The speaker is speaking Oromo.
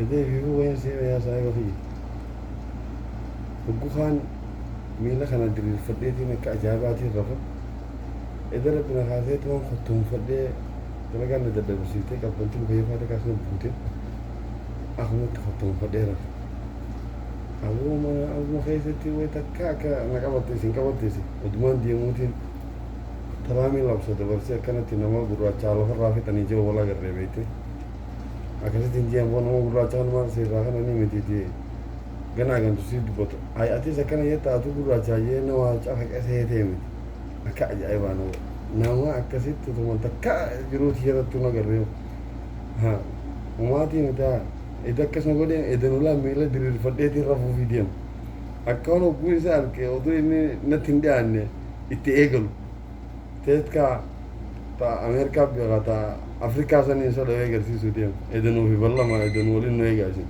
Edee fiifuu wayin seera yaa saahiba kiyya. Hoggu kaan miila kana diriirfadheetiin akka ajaa'ibaatiin rafa. Eda rabbi na kaasee tumaan kottoonfadhee dalagaan na dadhabsiiftee qabbanti mukayyafaa takkaas na buute akkumatti kottoonfadhee rafa. Aboo mana abuma keessatti way takka akka na qabatte isin qabattesi odumaan deemuutiin talaamii labsa dabarsee akkanatti nama gurraachaa lafarraa fixanii jiru wal agarree beekte. Akkasitti hin jeeyan boo nama gurraacha kan maal seerraa kana ni mitiiti. Ganaa gantu si dubbatu. Ay atis akkana jetta atu gurraacha jee nama cafaqe seetee miti. Akka ajaa'ibaa nama. Nama akkasitti utuma takka jiruuti irratti nu agarree. Ha. Umaatii mitaa. Eda akkasuma godhee edanulaa miila diriirfadheetiin rafuufii deema. Akka waan hogguu isa arge oduu inni natti hin dhiyaanne itti eegalu. Teetkaa ta Ameerikaa beekaa ta Afrikaa sanii isa dhawee agarsiisuu deema. Edanuu fi ballama edanuu waliin nu eegaa isin.